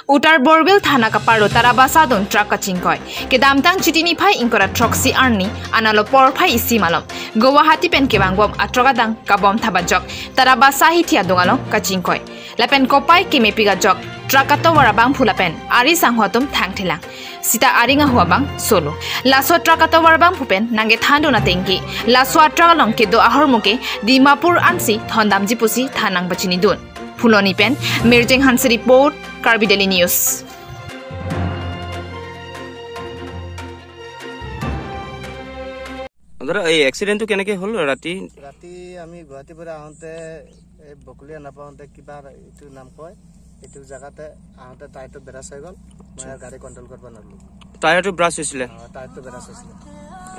Uttar Borbil thana kaparo tarabasa don truck kachingkoi ke damtang chitini phai ingkora truck si arni analo por phai isi malom Guwahati pen kebangbom atrogadang kabom thabajok tarabasa hithia dongalo kachingkoi lapen kopai kemepiga jok truck atowara bang phulapen ari sanghotum thangthilang sita aringa huabang solo laso truck atowara bang phupen nange thandona tengki laso atragalong ke do ahormuke Dimapur ansi thandamji pusi thanang bachini dun Phuloni pen Mirjeng Hansi report Karbi Daily News. দাদা, এই এক্সিডেণ্টটো কেনেকৈ হ'ল ৰাতি? ৰাতি আমি গুৱাহাটীৰ পৰা আহোঁতে এই বকুলীয়া নাপাওঁতে কিবা এইটো নাম কয়, এইটো জেগাতে আহোঁতে টায়াৰটো ব্ৰাছ হৈ গ'ল। মই আৰু গাড়ী কণ্ট্ৰল কৰিব নোৱাৰিলোঁ। টায়াৰটো ব্ৰাছ হৈছিলে? অঁ, টায়াৰটো ব্ৰাছ হৈছিলে।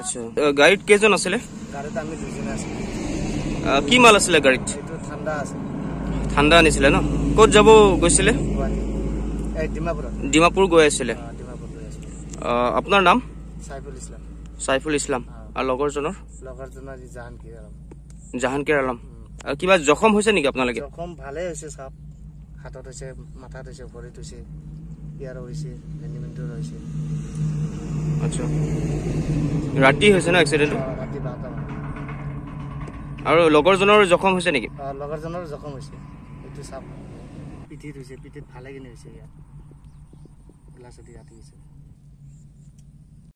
আচ্ছা, গাড়ীত কেইজন আছিলে? গাড়ীত আমি দুজনে আছিলোঁ। কি মাল আছিলে গাড়ীত? এইটো ঠাণ্ডা আছিল। ঠাণ্ডা আনিছিলে ন? ক'ত যাব গৈছিলে? গুৱাহাটী, এই ডিমাপুৰত। ডিমাপুৰ গৈ আছিলে? অঁ, ডিমাপুৰ গৈ আছিলে। আপোনাৰ নাম? চাইফুল ইছলাম। চাইফুল ইছলাম। আৰু লগৰজনৰ? লগৰজনৰ জাহানগীৰ আলম। জাহানগীৰ আলম। কিবা জখম হৈছে নেকি আপোনালোকে? জখম ভালেই হৈছে, চাপ হাতত হৈছে, মাথাত হৈছে, ভৰিত হৈছে, ইয়াৰো হৈছে, হেণ্ডিমেণ্টৰ হৈছে। আচ্ছা, ৰাতি হৈছে ন এক্সিডেণ্টটো? ৰাতি 12টা। আৰু লগৰজনৰ জখম হৈছে নেকি? লগৰজনৰ জখম হৈছে, এইটো চাপ পিঠিত হৈছে, পিঠিত ভালেখিনি হৈছে, ইয়াত গ্লাছেদি কাটি হৈছে।